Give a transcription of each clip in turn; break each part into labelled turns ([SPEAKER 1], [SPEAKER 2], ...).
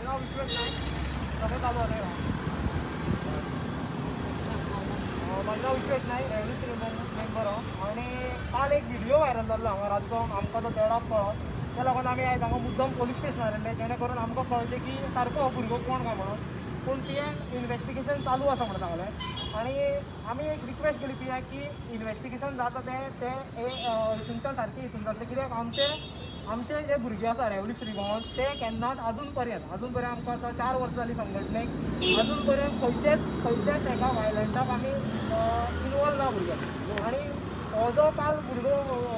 [SPEAKER 1] नांव विश्वेश नायक. सगळें चालू आसा म्हजें नांव विश्वेश नायक, रेव्होल्युशनरी मेंबर हांव. आनी काल एक व्हिडियो व्हायरल जाल्लो हांगा रातचो. आमकां तो देडाक कळ्ळो. त्या लागून आमी आयज हांगा मुद्दम पोलीस स्टेशनार आयिल्ले, जेणे करून आमकां कळचें की सारको हो भुरगो कोण काय म्हणून. पूण तुवें इन्वेस्टिगेशन चालू आसा म्हणून सांगलें आनी आमी एक रिक्वेस्ट केली पी की इन्वेस्टिगेशन जाता तें तें हितूनच्यान सारकें हितून जातलें, कित्याक आमचे आमचे जे भुरगे आसा रेव्होल्युशनरी गोवन, ते केन्नाच अजून पर्यंत, आमकां आतां 4 वर्सां जालीं संघटनेक, अजून पर्यंत खंयचेच खंयच्याच हेका वायलंटाक आमी इनवॉल्व ना भुरगे. आनी हो जो काल भुरगो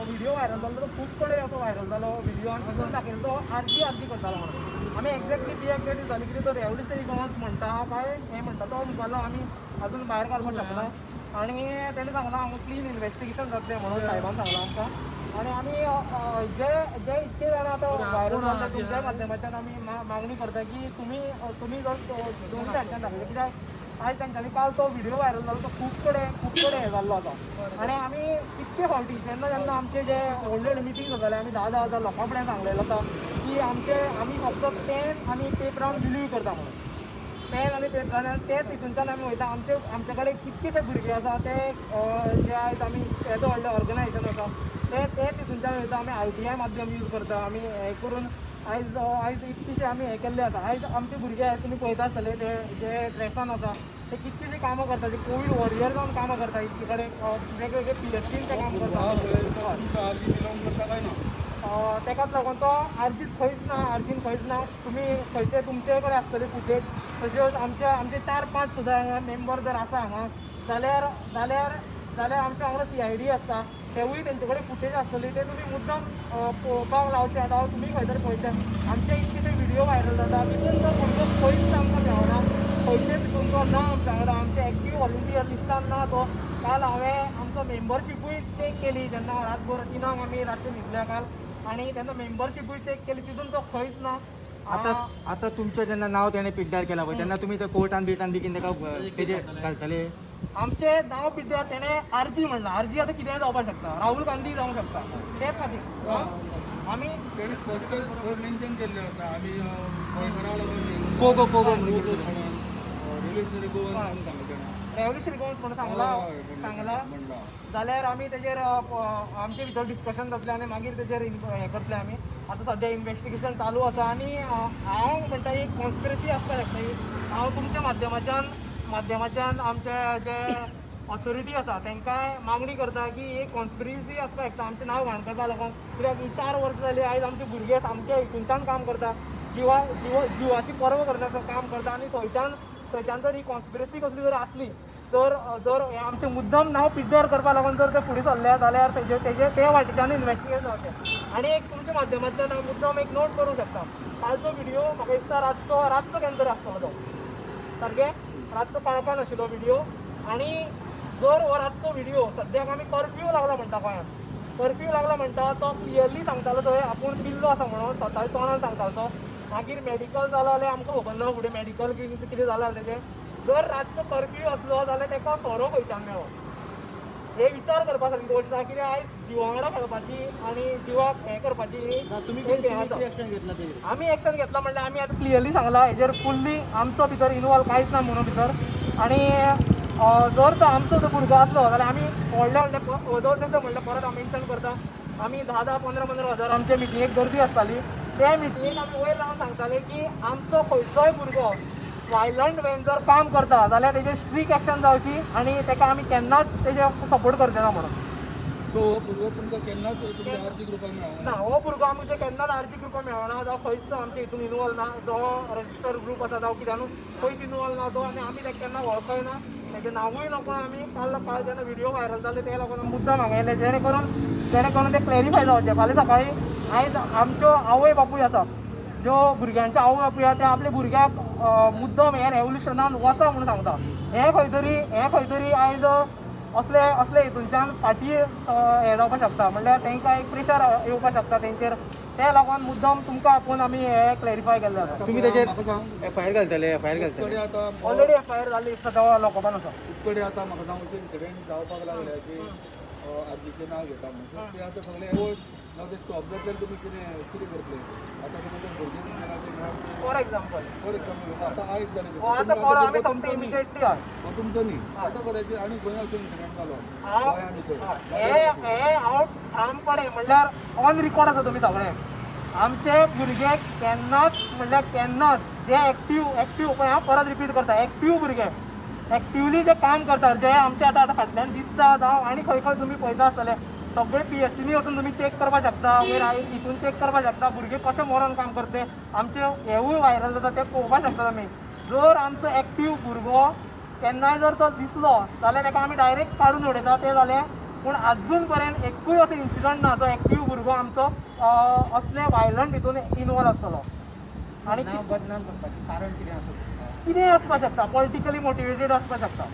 [SPEAKER 1] व्हिडियो व्हायरल जालो, तो खूब कडेन असो व्हायरल जालो व्हिडियो आनी तितून दाखयलो तो आरजी आरजी करतालो म्हणून. आमी एक्झॅक्टली पी एफ जाली कितें, तो रेव्होल्युशनरी गोवन्स म्हणटा काय हें म्हणटा, तो म्हणपालो आमी अजून भायर घालपाक शकना. आनी तेणें सांगलां हांगा क्लीन इन्वेस्टिगेशन जातलें म्हणून साहेबान सांगलां आमकां. आनी आमी जे जे इतके जाणां आतां व्हायरल जाल्ले, तुमच्या माध्यमांतल्यान आमी मागणी करता की तुमी जर दोन सायडच्यान दाखयलें, कित्याक आयज तांच्यांनी काल तो व्हिडियो व्हायरल जालो, तो खूब कडेन खूब कडेन हें जाल्लो आसा. आनी आमी कितके फावटी जेन्ना जेन्ना आमचे जे व्हडले व्हडले मिटींग जाताले, आमी 10-10 हजार लोकां फुड्यान सांगलेलें आसा की आमचे आमी फक्त पेन आनी पेपरान बिलीव करता म्हणून. पेन आनी पेपरान तेच हितूनच्यान आमी वयता. आमचे आमचे कडेन कितकेशे भुरगे आसा ते जे आयज आमी येदो व्हडलें ऑर्गनायजेशन आसा, ते ते तितूनच्यान वयता. आमी आरटीआय माध्यम यूज करता. आमी हें करून आयज आयज इतकेशे आमी हें केल्ले आसा. आयज आमचे भुरगे तुमी पळयता आसतले, ते जे ड्रेसान आसा ते कितकेशे कामां करता, ते कोवीड वॉरियर जावन कामां करता. इतके कडेन वेगवेगळे पीएचसीन ते काम करता.
[SPEAKER 2] आरजी बिलॉंग करता काय ना?
[SPEAKER 1] तेकाच लागून तो आरजीत खंयच ना, आरजीन खंयच ना. तुमी खंयचे तुमचे कडेन आसतले फुटेज. तश्योच आमचे आमचे चार पांच सुद्दां हांगा मेंबर जर आसा हांगा जाल्यार आमच्या वांगडा सीआयडी आसता, तेवूय तेंचे कडेन फुटेज आसतली. ते तुमी मुद्दम पळोवपाक लावचे. आतां तुमी खंय तरी पळयचे, आमचे इतके व्हिडिओ व्हायरल जाता, तितून तो भुरगो खंयच आमकां मेळना, खंयचेच हितून तो ना. आमच्या वांगडा आमचे एक्टीव व्हॉलंटियर लिस्टान ना तो. काल हांवें आमचो मेंबरशिपूय चॅक केली जेन्ना रातभर 3 आंक आमी रातचे न्हिदले काल आनी तेन्ना मेंबरशिपूय चॅक केली, तितून तो खंयच ना.
[SPEAKER 3] आता आता तुमचें जेन्ना नांव तेणें पिड्ड्यार केलां पळय, तेन्ना तुमी ते कोर्टान बिर्टान बी कितें ताका तेजेर घालतले?
[SPEAKER 1] आमचें नांव पिड्ड्यार तेणें आरजी म्हणलां. आरजी आतां कितेंय जावपाक शकता, राहुल गांधी जावंक शकता. तेच खातीर आमी
[SPEAKER 2] तेणी स्पश्ट मेन्शन केल्लें आसा, आमी गोंयकारां लागून
[SPEAKER 3] पोगो पोगो म्हणून कितें तरी.
[SPEAKER 2] रेव्होल्युशनरी गोवन म्हणून सांगलें तेणें.
[SPEAKER 1] रेव्होल्युशनरी गोवन्स म्हणून सांगलां.
[SPEAKER 2] हय,
[SPEAKER 1] सांगलां.
[SPEAKER 2] म्हणलां.
[SPEAKER 1] जाल्यार आमी तेजेर आमचे भितर डिस्कशन जातलें आनी मागीर तेजेर हें करतले आमी. आतां सद्या इन्वेस्टिगेशन चालू आसा. आनी हांव म्हणटा, एक कॉन्स्पिरसी आसपाक शकता ही. हांव तुमच्या माध्यमाच्यान आमचे जे ऑथॉरिटी आसा तांकां मागणी करता की एक कॉन्स्पिरसी आसपाक शकता आमचें नांव घाण करपा लागून, कित्याक ही 4 वर्सां जालीं, आयज आमचे भुरगे सामके हितूनच्यान काम करता, जिवा जिवा जिवाची पर्वा करनासतना काम करता. आनी थंयच्यान जर ही कॉन्स्पिरसी कसली जर आसली, जर जर हें आमचें मुद्दम नांव पिड्ड्यार करपा लागून जर ते फुडें सरले जाल्यार तेजे ते वाटेच्यान इन्वेस्टिगेट जावचें. आनी एक तुमच्या माध्यमांतल्यान हांव मुद्दम एक नोट करूंक शकता, कालचो व्हिडियो म्हाका दिसता रातचो केन्ना तरी आसतलो तो, सारकें रातचो काळखान आशिल्लो व्हिडियो. आनी जर हो रातचो व्हिडिओ, सद्याक आमी कर्फ्यू लागला म्हणटा, गोंयांत कर्फ्यू लागला म्हणटा, तो क्लियरली सांगतालो थंय आपूण पिल्लो आसा म्हणून, स्वताच्या तोंडान सांगतालो तो. मागीर मेडिकल जालो जाल्यार आमकां खबर ना फुडें मेडिकल कितें कितें जालां तेजें. जर रातचो कर्फ्यू आसलो जाल्यार ताका सोरो खंयच्यान मेळ्ळो, हे विचार करपा सारकी गोश्ट आसा. कित्याक आयज जिवा वांगडा खेळपाची आनी जिवाक हें करपाची
[SPEAKER 4] तुमी
[SPEAKER 1] एक हें आसा.
[SPEAKER 4] एक्शन घेतला तेजेर?
[SPEAKER 1] आमी एक्शन घेतला म्हणल्यार आमी आतां क्लियरली सांगला, हेजेर फुल्ली आमचो भितर इनवॉल्व कांयच ना म्हणून भितर. आनी जर तो आमचो जो भुरगो आसलो जाल्यार आमी व्हडले व्हडले जर तेंचो म्हणल्यार परत हांव मेन्शन करता, आमी 10-10 15-15 हजार आमचे मिटिंगेक गर्दी आसताली. त्या मिटिंगेक आमी वयर रावन सांगताले की आमचो खंयचोय भुरगो वायलंट वेन जर काम करता जाल्यार तेजेर स्ट्रीक एक्शन जावची आनी ताका आमी केन्नाच तेजे सपोर्ट करचे ना म्हणून.
[SPEAKER 2] सो हो भुरगो तुमकां केन्नाच तुमच्या आरजी ग्रुपाक मेळना?
[SPEAKER 1] ना, हो भुरगो आमचे केन्नाच आरजी ग्रुपाक मेळना, जावं खंयच आमच्या हितून इनवॉल्व ना. जो रजिस्टर ग्रूप आसा जावं कित्यानूच खंयच इनवॉल्व ना तो. आनी आमी ताका केन्ना वळखय ना, तेजें नांवूय नको. आमी काल काल जेन्ना व्हिडिओ व्हायरल जाले ते लागून मुद्दम हांगा येयले, जेणे करून ते क्लॅरिफाय जावचें. फाल्यां सकाळीं आयज आमच्यो आवय बापूय आसा, ज्यो भुरग्यांच्यो आवय बापूय आसा, ते आपल्या भुरग्याक मुद्दम हे रेवोल्युशनान वचा म्हणून सांगता. हें खंय तरी आयज असले असले हितूनच्यान फाटीं हें जावपाक शकता, म्हणल्यार तांकां एक प्रेशर येवपाक शकता तेंचेर. ते लागून मुद्दम तुमकां आपोवन आमी हे क्लॅरिफाय केल्लें आसा.
[SPEAKER 3] तुमी तेजेर
[SPEAKER 2] म्हाका सांग.
[SPEAKER 3] एफआयआर घालतले, एफआयआर
[SPEAKER 2] कडेन
[SPEAKER 3] घालतले?
[SPEAKER 2] आतां
[SPEAKER 1] ऑलरेडी एफआयआर जाल्ली सद्या लॉकअपान आसा.
[SPEAKER 2] कडेन आतां म्हाका सांग, अशें इन्सिडेंट जावपाक लागले की आरजीचें नांव घेता म्हणून. सो ते आतां सगळे एवोर्ड नाव ते स्टॉप जातले, तुमी कितें कितें करतले आतां? समज भुरगे तुमचे नांव ते
[SPEAKER 1] फॉर एक्झाम्पल.
[SPEAKER 2] फॉर एक्झाम्पल, आतां आयज जालें.
[SPEAKER 1] हो आतां परवा आमी सोमते इमिजिएटली, हय.
[SPEAKER 2] हो तुमचो न्ही, आतां कदाचित आनी खंय अशें इन्सिडंट जालो
[SPEAKER 1] हांव
[SPEAKER 2] गोंया भितर?
[SPEAKER 1] हे हे हांव ठामपणे, म्हणल्यार ऑन रिकॉर्ड आसा तुमी सगळे. आमचे भुरगे केन्नाच, म्हणल्यार केन्नाच, जे एक्टीव, एक्टीव, पळय हांव परत रिपीट करता, एक्टीव भुरगे, एक्टिवली जे काम करतात, जे आमचे आतां आतां फाटल्यान दिसता जावं आनी खंय खंय तुमी पळयता आसतले, सगळे पीएचसीनी वचून तुमी चॅक करपाक शकता, वयर हितून चॅक करपाक शकता, भुरगे कशे मरोन काम करते. आमचे हेवूय व्हायरल जाता, ते पळोवपाक शकता तुमी. जर आमचो एक्टीव भुरगो केन्नाय जर तो दिसलो जाल्यार ताका आमी डायरेक्ट काडून उडयता, तें जालें. पूण अजून पर्यंत एकूय असो इन्सिडंट ना जो एक्टीव भुरगो आमचो असले वायलंट हितून इनवॉल्व आसतलो आनी
[SPEAKER 4] नांव बदनाम करपाचें कारण कितें आसा?
[SPEAKER 1] कितेंय आसपाक शकता, पॉलिटिकली मोटिवेटेड आसपाक शकता.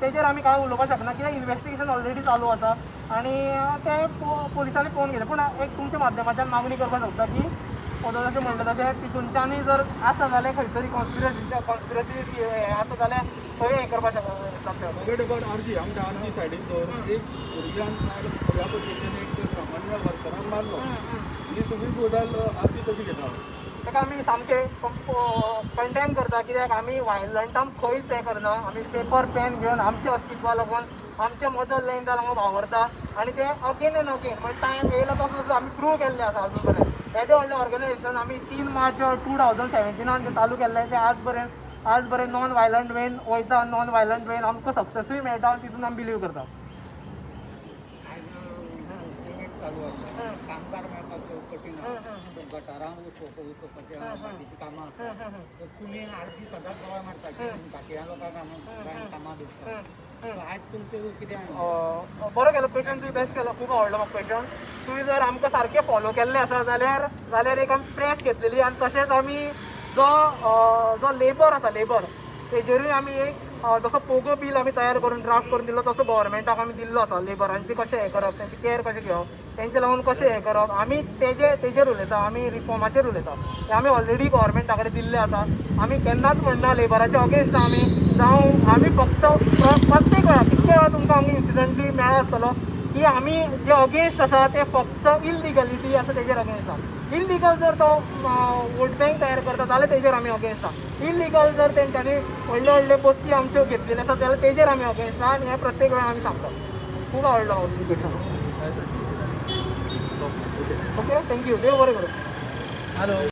[SPEAKER 1] तेजेर आमी कांय उलोवपाक शकना, कित्याक इन्वेस्टिगेशन ऑलरेडी चालू आसा आनी तें पोलिसांनी पळोवन घेतलें. पूण एक तुमच्या माध्यमांतल्यान मागणी करपाक सोदता की जशें म्हणलें तशें तितूनच्यानूय जर आसा जाल्यार खंय तरी कॉन्स्पिरसी, कॉन्स्पिरसी आसा जाल्यार खंय हें करपाक शकता.
[SPEAKER 2] फॉरगेट अबाउट आरजी, आमच्या आरजी सायडीन दवर. एक भुरग्यान ह्या पद्दतीन एक सामान्य वर्करान मारलो, ही सगळी गजाल आरजी कशी घेता?
[SPEAKER 1] ताका आमी सामकें कंडेम करता, कित्याक आमी वायलंटान खंयच हें करना. आमी पेपर पेन घेवन आमच्या अस्तित्वा लागून, आमच्या मदर लँडा लागून वावरता आनी ते अगेन एंड अगेन, म्हणजे टायम येयला तसो तसो आमी प्रूव केल्लें आसा. अजून पर्यंत येदें व्हडलें ऑर्गनायझेशन आमी 3 मार्च 2017 जें चालू केल्लें, तें आज पर्यंत नॉन वायलंट वेन वयता. नॉन वायलंट वेन आमकां सक्सेसूय मेळटा आनी तितून आमी बिलीव करता.
[SPEAKER 4] आयज इव्हेंट चालू आसा, कामगार मेळपाक कठीण आसा, गटारां उसोवपाचें आहा, बाकीचीं कामां आसा. तर तुमी आरजी सदांच बोवाळ मारता की बाकीच्या लोकांक कामां दिसता. सो आयज तुमचें कितें आहा?
[SPEAKER 1] बरो केलो क्वेश्चन तुवें, बेस्ट केलो, खूब आवडलो म्हाका क्वेश्चन. तुवें जर आमकां सारकें फॉलो केल्लें आसा जाल्यार एक आमी प्रेस घेतलेली आनी तशेंच आमी जो लेबर आसा, लेबर तेजेरूय आमी एक जसो पोगो बील आमी तयार करून ड्राफ्ट करून दिल्लो, तसो गव्हर्मेंटाक आमी दिल्लो आसा. लेबरांचे कशें हें करप, तेंचे केअर कशें घेवप, तेंचे लागून कशें हें करप, आमी तेजेर उलयता. आमी रिफॉर्माचेर उलयता. ते आमी ऑलरेडी गव्हर्मेंटा कडेन दिल्ले आसा. आमी केन्नाच म्हणना लेबराचे अगेन्स्ट आमी जावं. आमी फक्त प्रत्येक वेळा, कितके वेळा तुमकां आमी इन्सिडंटली मेळ्ळा आसतलो की आमी जे अगेन्स्ट आसा ते फक्त इलिगलिटी आसा तेजेर अगेन्स्ट आसा. इलिगल जर तो वोट बँक तयार करता जाल्यार तेजेर आमी अगेन्स्ट आसा. इलिगल जर तेंच्यांनी व्हडले व्हडले बस्ती आमच्यो घेतलेल्यो आसा जाल्यार तेजेर आमी अगेन्स्ट आसा आनी हें प्रत्येक वेळा आमी सांगता. खूब आवडलो क्वेश्चन. Okay, thank you. देव बरें करूं.
[SPEAKER 3] हॅलो.